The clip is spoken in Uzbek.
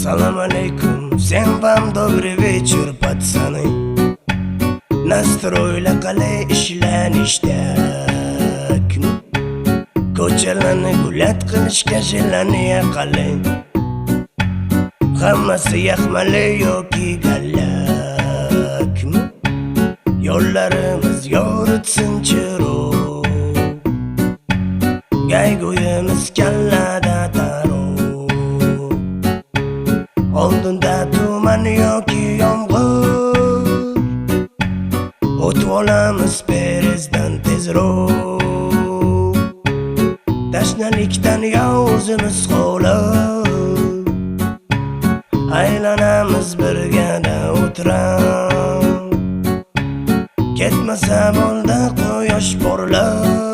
Салам алейкум, всем вам добрый вечер, пацаны. Настрой lar qalay, ishlar ништяк mi? Ko'chalarni гулять qilishga желание qalay? Hammasi yaxmali yoki gallakmi? Yo'llarimiz yoritsin chiroq. Gaygo'yimiz kallada taroq. Oldinda tuman yoki yomg'ir, o'tib olamiz perezddan tezroq. Tashnalikdan yo o'zimiz qolib, aylanamiz birgada o'tirib. Ketmasa bo'ldi quyosh porlab.